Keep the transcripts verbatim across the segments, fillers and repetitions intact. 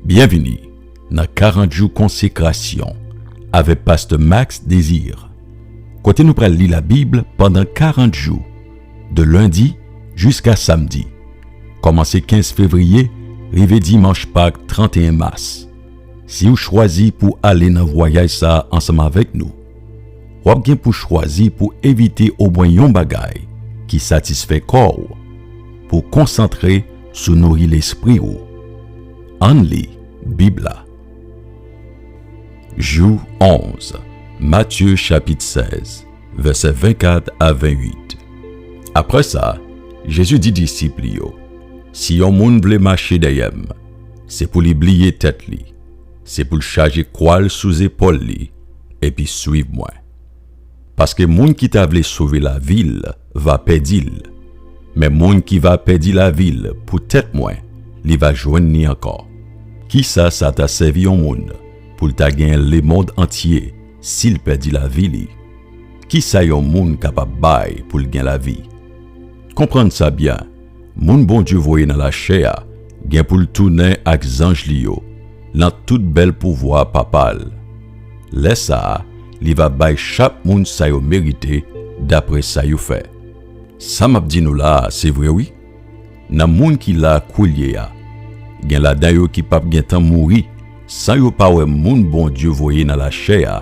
Byenvini nan karant jou konsekrasyon avèk Pastè Max Désir, kote nou pral li Labib pandan karant jou, de lendi jiska samdi, kòmanse kenz fevriye rive dimanch Pak trannteyen mas. Si w chwazi pou ale nan vwayaj sa a ansanm avèk nou, w ap gen pou chwazi pou evite omwen yon bagay ki satisfè kò w, pou konsantre sou nouri lespri w. Ann li Bib la. Jou onz, Matye chapit sèz, vèsè vennkat a vennwit. Apre sa, Jezi di disip li yo, "Si yon moun vle mache dèyè m, se pou li bliye tèt li, se pou l chaje kwa l sou zepòl li, epi suiv mwen. Paske moun ki ta vle sove lavi l va pèdi l, men moun ki va pèdi lavi l poutèt mwen, li va jwenn li ankò. Kisa sa ta sèvi yon moun pou l ta genyen lemonn antye si l pèdi lavi li? Kisa yon moun kapab bay pou l gen lavi?" Konprann sa byen, moun Bondye voye nan lachè a gen pou l tounen ak zanj li yo nan tout bèl pouvwa Papa l. Lè sa a, li va bay chak moun sa yo merite dapre sa yo fè. Sa m ap di nou la a, se vre wi. Nan moun ki la koulye a, gen ladan yo ki p ap gentan mouri san yo pa wè moun Bondye voye nan lachè a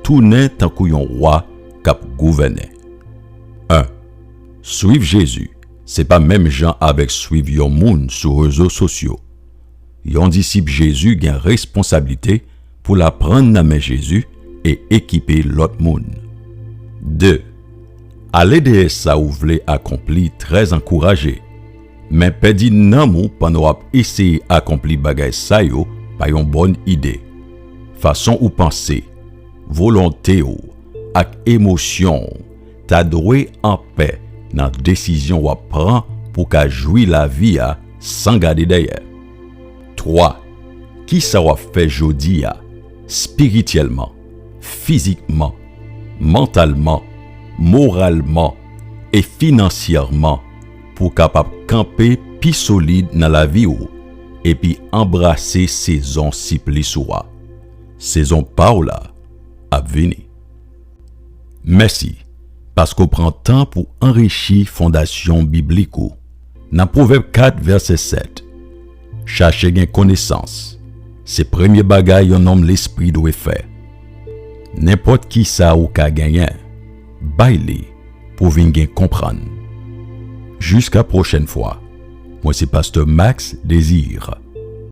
tounen tankou yon wa k ap gouvènen. En, suiv Jezi se pa menm jan avèk suiv yon moun sou rezo sosyo. Yon disip Jezi gen responsablite pou l aprann nan men Jezi e ekipe lòt moun. De, ale dèyè sa ou vle akonpli trè ankouraje, men pèdi nanm ou pandan w ap eseye akonpli bagay sa yo pa yon bòn ide. Fason ou panse, volonte w, ak emosyon w ta dwe anpè nan desizyon w ap pran pou w ka jwi lavi a san gade dèyè. Twa, kisa w ap fè jodi a, espirityèlman, fizikman, mantalman, moralman e finansyèman pou w kapab kanpe pi solid nan lavi w epi anbrase sezon siplis ou a? Sezon pa w la ap vini. Mèsi paske w pran tan pou anrichi fondasyon biblik ou. Nan Pwovèb kat, vèsè sèt, chache gen konesans, se premye bagay yon nonm lespri dwe fè. Nenpòt ki sa ou ka genyen, bay li pou w vin gen konprann. Jiska pwochèn fwa, mwen se Pastè Max Désir.